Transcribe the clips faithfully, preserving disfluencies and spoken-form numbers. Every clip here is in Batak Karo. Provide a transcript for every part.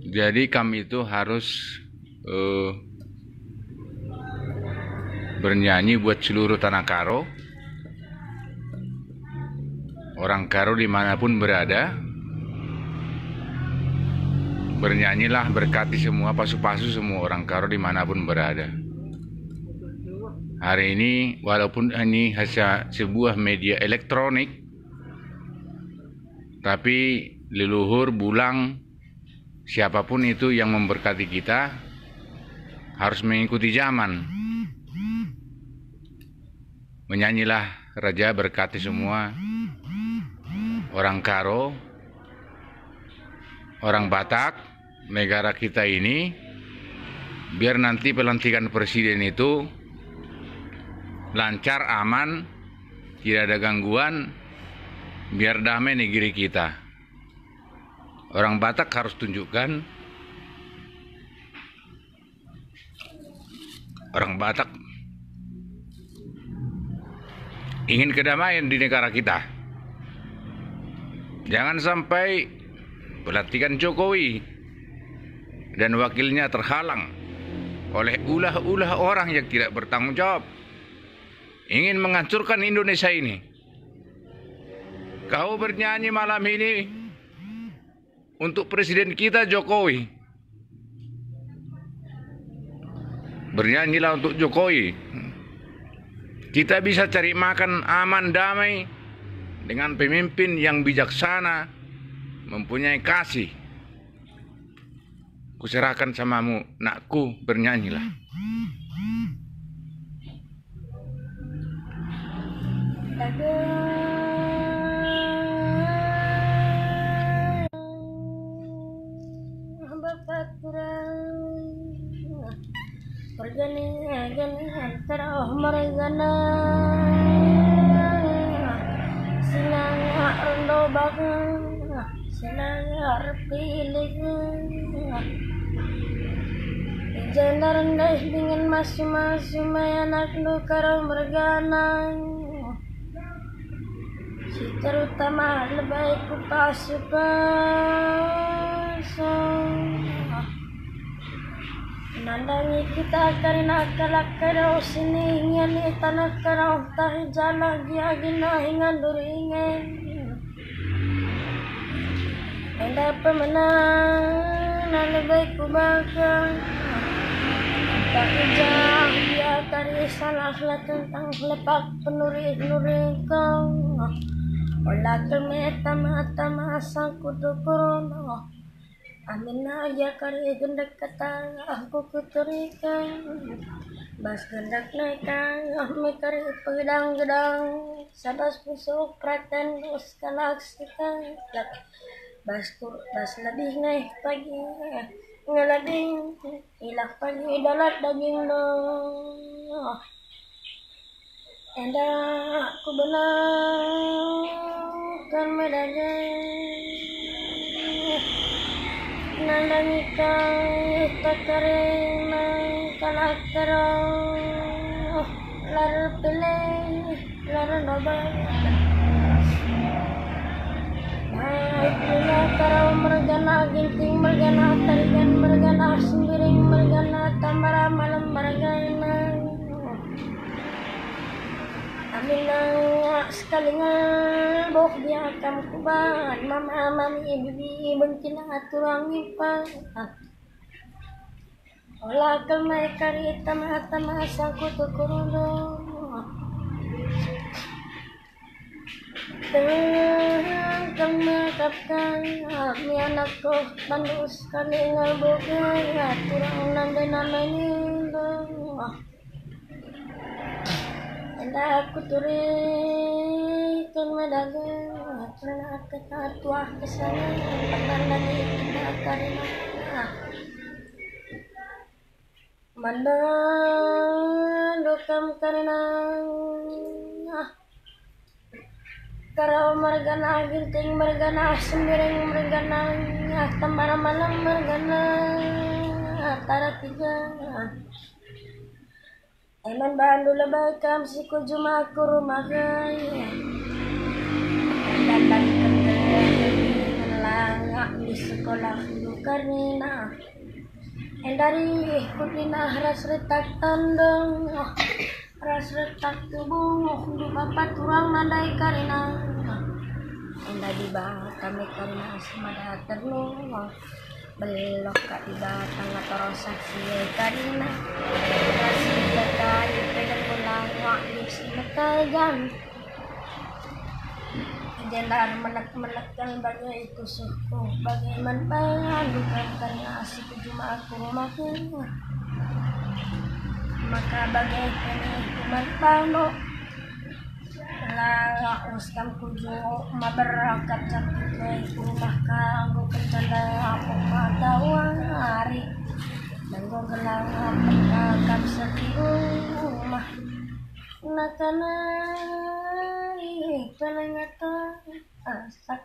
Jadi, kami itu harus, eh, bernyanyi buat seluruh tanah Karo. Orang Karo dimanapun berada, bernyanyilah, berkati semua, pasu-pasu semua orang Karo dimanapun berada. Hari ini, walaupun ini hanya sebuah media elektronik, tapi leluhur, bulang, siapapun itu yang memberkati kita harus mengikuti zaman. Menyanyilah, Raja, berkati semua orang Karo, orang Batak, negara kita ini, biar nanti pelantikan presiden itu lancar, aman, tidak ada gangguan, biar damai negeri kita. Orang Batak harus tunjukkan, orang Batak ingin kedamaian di negara kita. Jangan sampai pelantikan Jokowi dan wakilnya terhalang oleh ulah-ulah orang yang tidak bertanggung jawab, ingin menghancurkan Indonesia ini. Kau bernyanyi malam ini untuk presiden kita, Jokowi. Bernyanyilah untuk Jokowi. Kita bisa cari makan aman, damai, dengan pemimpin yang bijaksana, mempunyai kasih. Kuserahkan samamu, nakku, bernyanyilah. Bapa kurang pergane-gane antara mergana, sinanga rendo baga, sinanga erpilih. Jenda rendai dingen masu-masu mai anakndu Karo mergana. Si terutama lebai ku pasu-pasu. Nandangi kita karina kalak Karo sini ngiani tanah Karo tahi jala gia gina hingan duringen. Enda pemenang na lebai ku baka. Tak ujah ia kari salah la tentang lepak penuri-nuri kau. Ola kemeta mata masang ku tukurno. Amin aja kari gendek kata aku kuturikan. Bas gendek neka me kari pedang-gedang. Sabas pusuk praten dos kalak sekalak. Bas kur-, bas lebih neh pagi ngelebih ilah pagi dalat daging doh. Enda aku benarkan me daging. Nandangi kai tak kering nang kalak Karo. Lar pilih. Lara noba. Baik pula Karo mergana, Ginting mergana, Tarigan mergana, Sembiring mergana, Tambara Malem mergana. Aminang sekali ngelboh dia kam kuban, mama mami bibi bengkina turang ipa. Ola kal mai kari tama-tama sangkutu kurundu. Tengah kal mekapkan mi anakku, bandu sekali ngelbuka, turang nande nama nindu. Enda aku turiken me dage, pernah kata tuah kesana, pernah lagi kita karina. Mandang dokam karina. Karo mergana, Ginting mergana, Sembiring mergana, Tambara Malem mergana, Tara Tiga. Eman bandu lebai kam si ku juma ku rumah kai. Datang ke langak di sekolah. Ola ndu karina, enda rih kudina ras retak tandang, ras retak tubuh, ndu bapa turang nandai karina. Enda Dibata me karina si mada terlua. Belok ka Dibata ngatur saksi e karina. Saksi e kai pe dan mulai wak si metegan. Jenda menek-menekan bage ikusuhku, bage man bandu kam karina si kujuma aku rumahku. Maka bage pe nina aku man bandu. Langa us kam kujuma berkat sakit ku rumah ka, enggo kencana aku mata wari. Enggo gelang kam seti rumah. Nakanai pelengatan asak.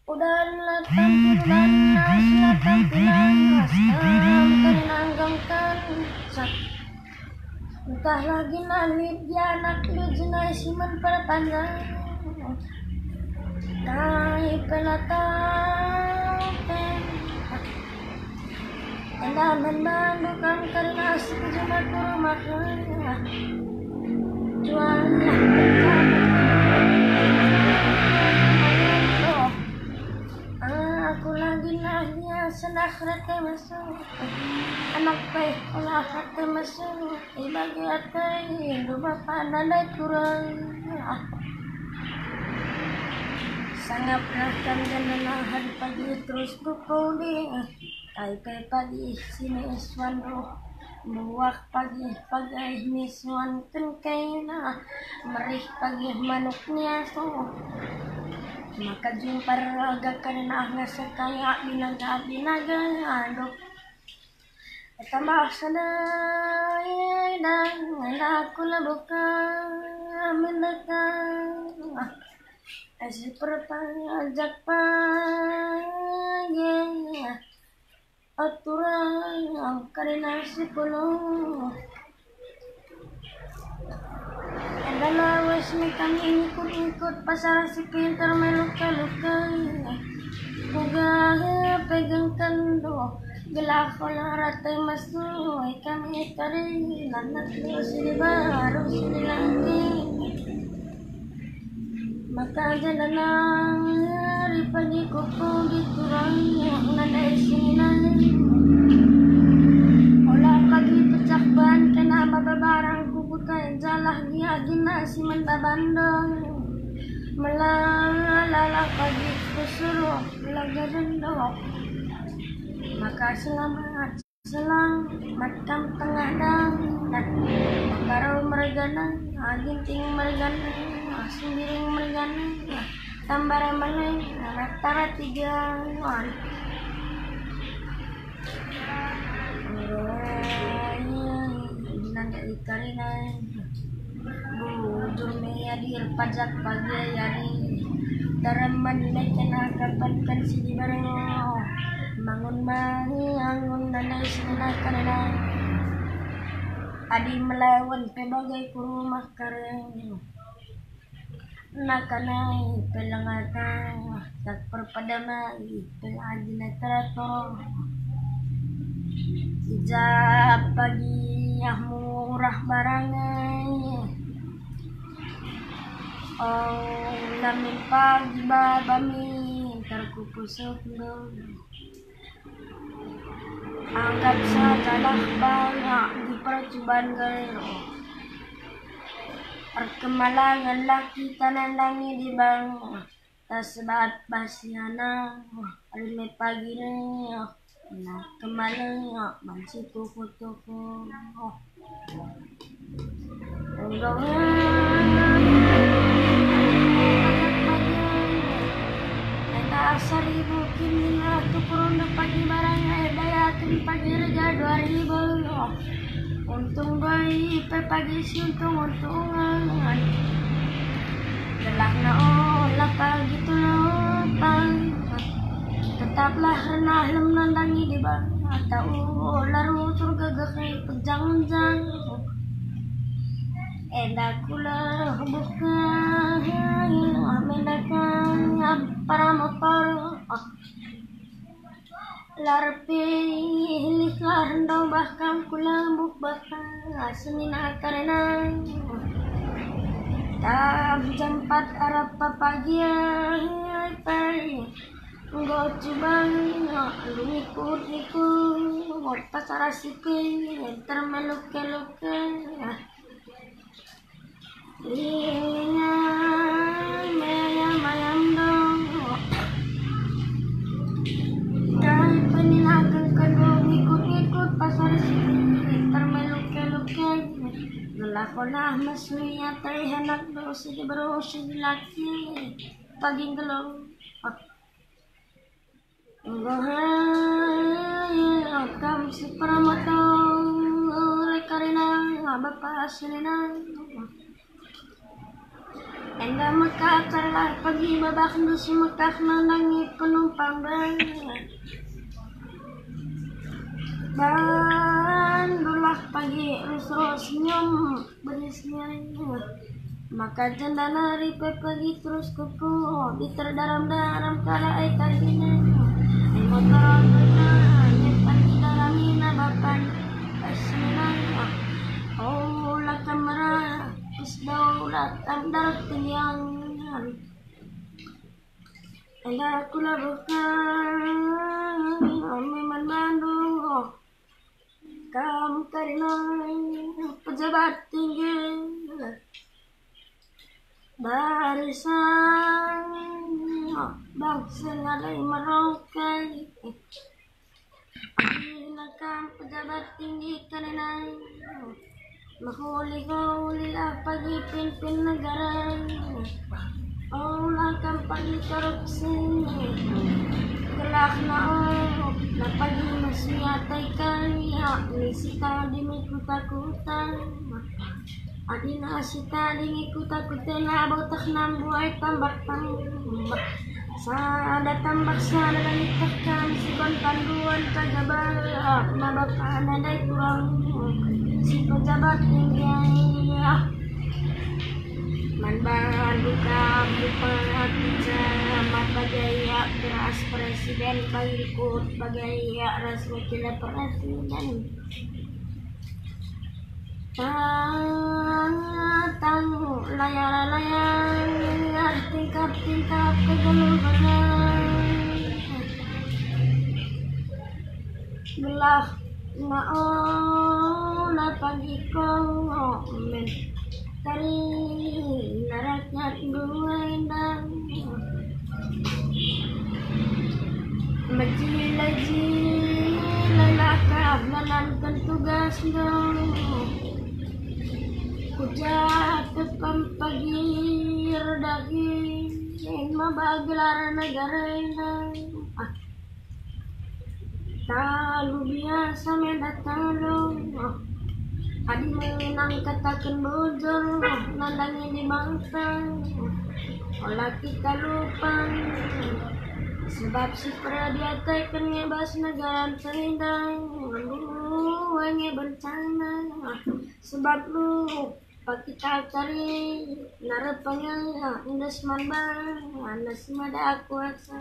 Udan latang tunas, latang tunas, kam kerinanggengken. Entah lagi nalit di anak lu jenai si men perpanjang. Kai penatang pen. Enda man bandu kam karina si kujuma ku rumah. Juallah kamu. Aku lagi nahnya senah rate masuk. Anak pe ola rate masuk. Ibagi ate ndu bapa nandai kurang. Sangaplah kam janah hari pagi terus pukul deh. Kai pe pagi sini suan roh, buah pagi pagi misuan ken kaina, merih pagi manuk niaso. Maka jumpar aga karina ngasa kaya binaga-binaga, aduh. Tambah sada dan aku lebuh ka mendekat. Esi perpajak pagi. Aturan karina sepuluh. Enda lawes me kami ngikut-ngikut pasar si pintar meluka-luka. Kuga pegengken do gelah ola rate masuk kami tari lanak si baru si lagi. Maka janah nari pagi kuku di turang nandai sini nari. Ola pagi pecah ban kena baba barang kuku kai jalah gia gina si menta bandeng. Melalalah pagi kusuruh laga dendok. Maka selamat. Selang matkam tengah dalan, maka rau mergana, ginting mergana, sembiring mergana, tambara mele, natara tiga wan. Nanda ikarina. Bujur me adi erpajak pagi adi. Teremen me kena kapanken si dibaru. Mangun mangi angun nandai senina kanana. Adi melawan pe bagai ku rumah kareng. Nakanai pelengata tak perpadamai. Pengajina teratur. Ija pagi ah murah barangai. Oh, namin pagi baba mintar kupusukndu. Anggap sajalah banyak di percuban gero. Perkemalangan laki tanandangi di bang. Tasebat basiana, rime pagina, na kemana, banci tuku-tuku. Enggo. Eta asar ibu kin mina tukurun pagi barang, eh, dayakin pagi rega dua ribu. Untung doi pe pagi si untung-untungan. Gelahna ola pagi tulupang. Tetaplah ernah lem nandangi Dibata, ola rusur gegeh pejang-jang. Enda kula buka, enda kaya para motor. Lar pe lihlah ndo bahkan ku lambuk bahkan senina karena. Tam jam empat arah papagian pai. Enggo cuba lu ikut-ikut pasar siku termeluke-luke. Ingat mayam-mayam dong. Tapi penilaken kedua ngikut-ngikut pasar siku termeluke-luke. Gelah-gelah mesui atai anak dosi di berusi laki. Pagi nggelong. Enggo he, kam si peramat ore karina bapa senina. Enda mekah carlah pagi babakndu si mekah nandangi penumpang be. Bandulah pagi rus-rus nyem. Berisnya maka jenda nari pepegi terus kupu di terdaram-daram kala ai tagina. Ai motor guna nyepan di dalamina bapan. Asmina oh la kamera. Is daulat am darat teliangan. Enda kula buka memang Bandung. Kam karina pejabat tinggi barisan bangsa ngalai merokai. Adina kam pejabat tinggi karina mehuli-hulilah pagi pimpin negara. Ola kam pagi korupsi. Gelahna oh, la pagi masih atai kaya misi tadi mi kuta-kuta. Adina si tadi mi kuta-kuta labo teh nambuai tambah-tambah. Sada tambah sada dan teh kam si kon panduan tagabah. Maba kana dai kurang si pejabat tinggi. Man bandu kam bupati sama bagaya beras presiden berikut bagaya ras wakil presiden. Tang, tang, layar, layar, tingkap, tingkap, kegeluh, gelah. Gelah na ola pagi komen. Kari na rakyat buendang. Mejila-jila lakap nalanken tugas dong. Kuja tepam pagi erdahin maba gelar negara endang. Ah. Talu biasa menda talu. Adi menang kataken bujur, nandangi Dibata. Ola kita lupa. Sebab si pernah diateken ngebas negara terindang. Dua nge bencana. Sebab lu Pakita kari nare pengena endes man bana si mada kuasa.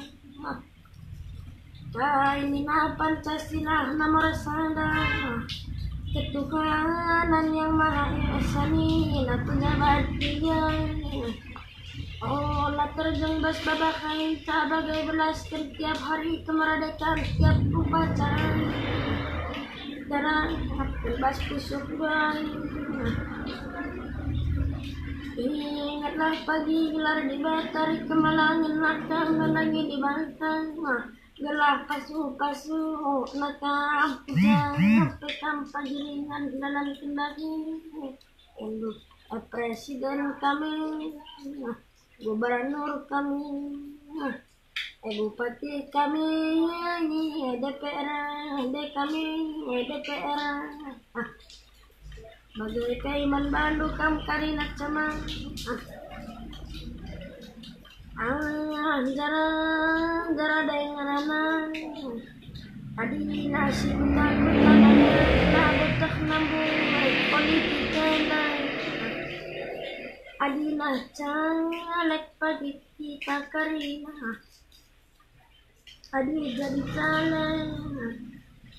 Kai mina Pancasila nomor sada. Ketuhanan yang Maha Esa nina pejabat tiga. Ola terjeng bas baba kain ta bagai belasken tiap hari kemerdekaan tiap upacara. Darah bas pusuh bayi. Ingatlah pagi gelar Dibata ri kemalangen mata melangi Dibata. Gelah pasu-pasu naka ampun pe kam pagi ringan dalan kendali. Elu, eh, presiden kami, gubernur kami, eh, bupati kami, eh, D P R D kami, eh, D P R. Ah, bage pe man bandu kam karina cemang. Ah. Ah, jara, jara dengarana. Adi nasi kuta-kuta labo teh nambung politik enda. Adi nah caleg pagi kita karina. Adi jadi caleg,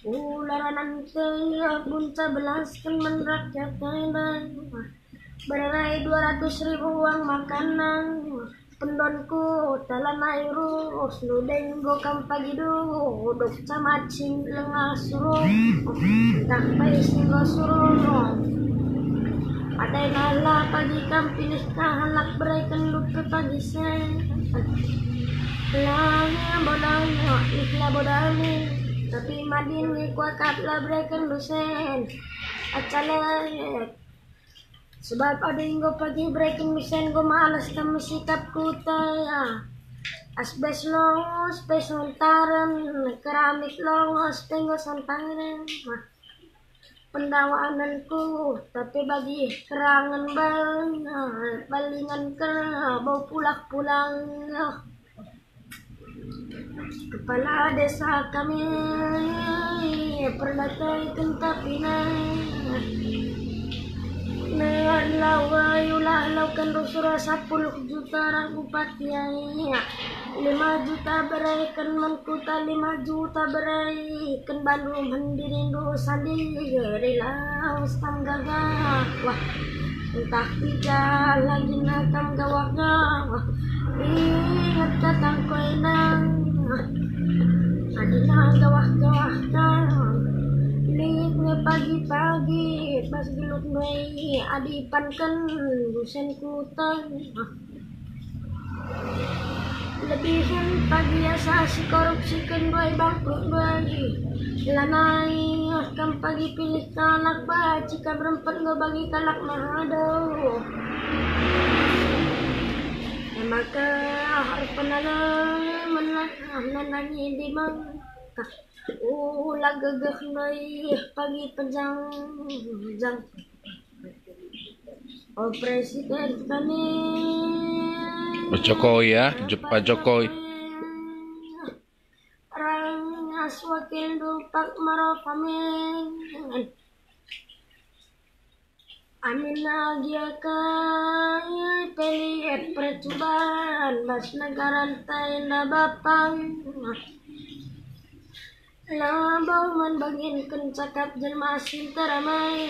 ula ranan kaya punca belasken man rakyat enda. Bererai dua ratus ribu uang makanan, pendonku talanai urus, ludeng enggo kam pagi duduk, camacin lengah suruh, ntah pais enggo suruh. Adaina la pagi kam pilih kalak bereken lupe pagi se. Langi bodalnya, ih la bodalnya. Tapi madin ni kuakap la bereken lusen. Acalet. Sebab adi enggo pagi bereken misen enggo males kam mesikap kuta ya. Asbes longos, pes ngentaren, keramik longos, pe enggo santaren. Pendawaanenku, tapi bagi kerangen bal, balingan kena bau pulah-pulah. Kepala desa kami perdataiken tapi nai. Nean lau ayu lah lauken rusura sapuluh juta rang bupati ai. Lima juta bereken man kuta, lima juta bereken bandu mendirindu sandiri laus kam gagah. Wah, entah piga lagi nakam gawah-gawah. Inget katangku enda. Adina gawah-gawah kam. Lit nge pagi-pagi pas geluk nge adi panken busen kuta. Lebihen pagi asa si korupsiken ndai bangkrut ndai. Lanai kam pagi pilih kalak baci kam rempet enggo bagi kalak mahado. E maka harus penala menah nandangi dimang. Ula gegeh ndai pagi pejang-jang. O Presiden kami. O Jokowi ya, Pak Jokowi. Rang as wakil dupak Maruf Amin. Amin agia kai peliet percuban bas negara enda Bapa. Labo man bangin kencakap jelma si nterem ai,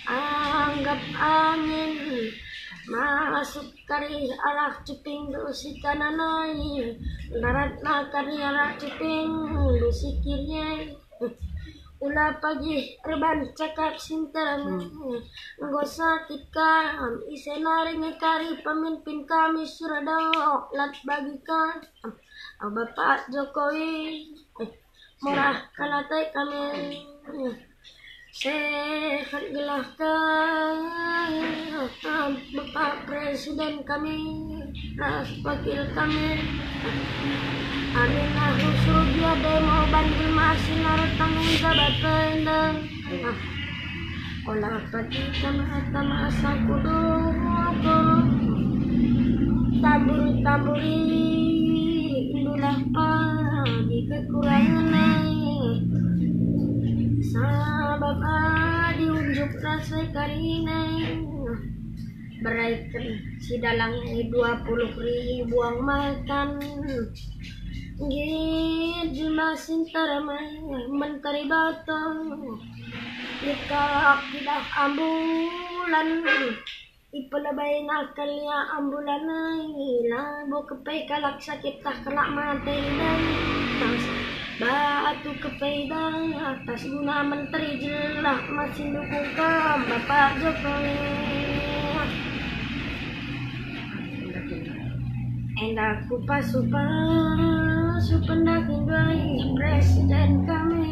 anggap angin masuk kari arah cuping ndu si kanan ai, daratna kari arah cuping ndu si kiri ai. Ula pagi erban cakap si nterem ai, enggo sakit kam, ise nari nge kari pemimpin kami si erdalan bagi kam, Bapak Jokowi. Murah kal ate kami, sehat gelah kam, Bapak Presiden kami, ras wakil kami. Aminah rusur dia demo banjir masih naruh tanggung jawab enda. Ola pagi tama-tama sangkuduku, tabur-taburi ndulah pagi kekurangen ai. Sabab adi unjuk rasa karina, beraiken si dalang dua puluh ribu uang makan. Nggit jelma si nterem ai, menteri batu. Ikap idah ambulan, ipelebaina kalia ambulan ai, labo kepe kalak sakit tah kalak mate dan tas batu kepe dah, tas guna menteri jelah masih dukung kam Bapak Jokowi. Enda kupasu-pasu pendahin ndai Presiden kami.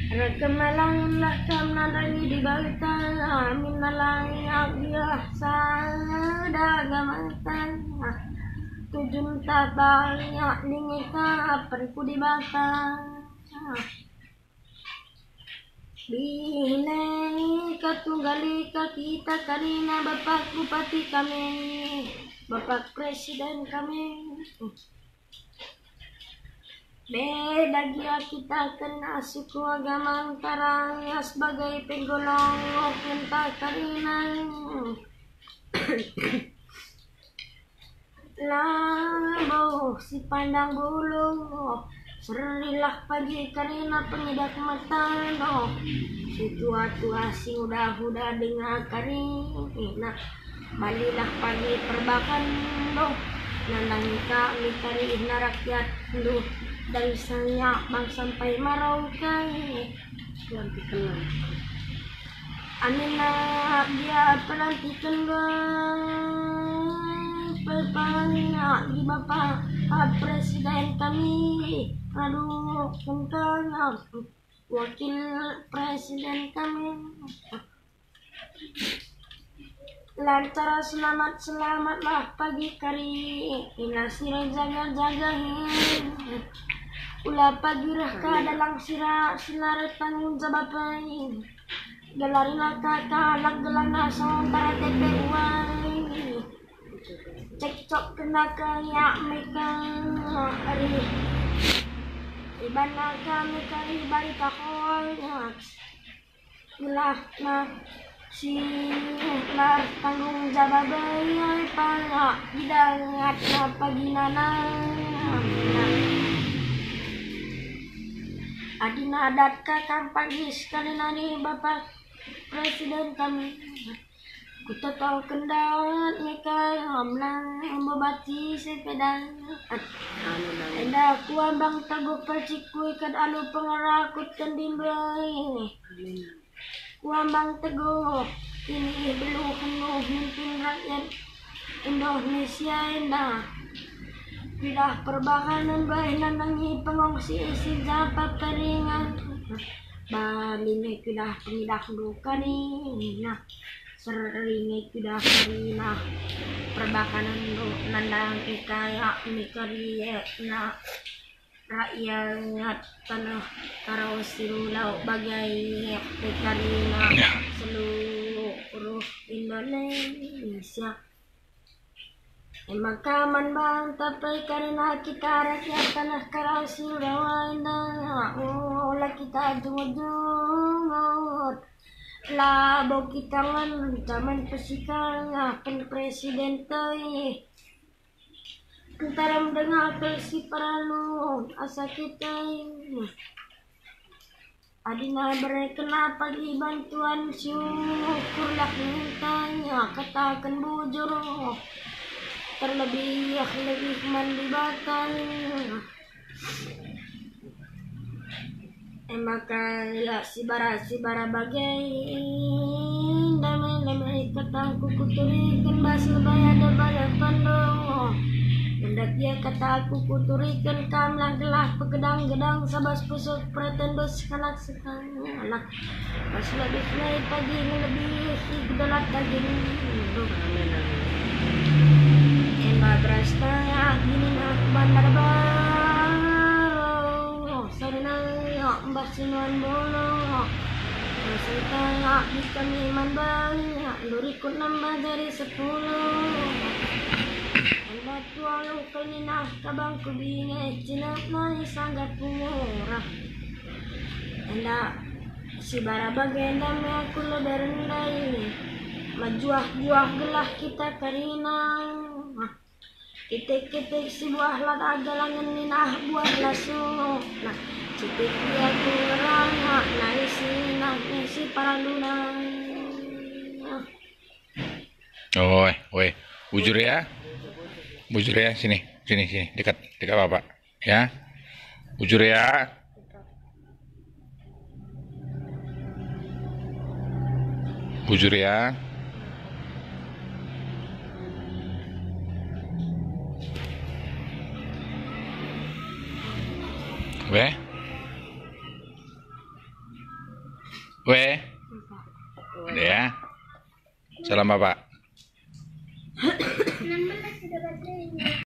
Erkemalangenlah kam nandangi Dibata, amin nalai agiah sada gamatan. Tujunta banyak ningetapen ku Dibata. Bine katunggali ka kita karina Bapak Bupati kami, Bapak Presiden kami. Beda gia kita kena suku agama antara sebagai penggolong enta karina. Labo sipandang bolo, serilah pagi karina pengidah mata doh. Situa-tua si nguda-nguda denga karina, balilah pagi perbakan doh. Nandangi kami karina rakyatndu, dari Sayabang sampai Merauke. Pelantiken. Amina dia pelantiken, pepanak di Bapak Presiden kami. Aduh, kentang wakil presiden kami. Lancar selamat-selamatlah pagi kari, ina sira jaga-jaga he. Ula pagi reh ka dalang sira, sila reh tanggung jawab ai. Gelarina ka kalak gelarna sontar T P U ai. Cekcok kena kayak meka ari. Ibana kami kari barita hoaks. Gelahna si lar tanggung jawab ai pala idangatna pagi nana. Adina adat ka kam pagi sekali nari Bapak Presiden kami. Kutataken dat nge kai amlang embo bati sepeda. Enda kuambang teguh percikui kad alu pengerakut kendimbai. Kuambang teguh, ini beluh penuh mimpin rakyat Indonesia enda. Pidah perbahanen baih nandangi pengungsi isi japa peringan. Bali me pidah pengidah duka nina. Sering me pidah perinah perbahanen nandangi kayak mikeriekna. Rakyat tanah Karo si lau bagai pekarina seluruh Indonesia. Emaka man banta pekarina kita rakyat tanah Karo si lau enda, ola kita jungut-jungut. Labo kita ngenca man pesikana pen presiden tei. Ntaram denga pe si perlu asa kita. Adina bereken pagi bantuan syukurlah nintanya kataken bujur. Terlebih lebih man Dibata. Emaka ya sibara-sibara bage, dame-dame ikatangku kuturiken bas lebaya debaya pando. Mendak ya kataku kuturiken kam langkelah pegedang-gedang sabas pusuk peraten dos kalak sekalak. Bas lebih pagi lebih gedalat daging. Amin, amin. Ema beras tangak gini nak bandar baru. Sore nangak mbah sinuan bolo. Masih tangak di kami man banyak, duriku nambah jadi sepuluh. Enda tualu kelinah kabangku bingai, cilap nai sangga pungurah. Enda sibara bagenda me aku lebe rendai. Majuah-juah gelah kita kerina. Kitik-kitik si buah lada galangen ninah buah lasuna. Citik dia ku ngerana, nai si nah, nai si paraluna. Oi, oi. Bujur ya. Bujur ya, sini, sini, sini. Dekat, dekat Bapak. Ya. Bujur ya. Bujur ya. Weh. Weh. Ada ya. Salam Bapak.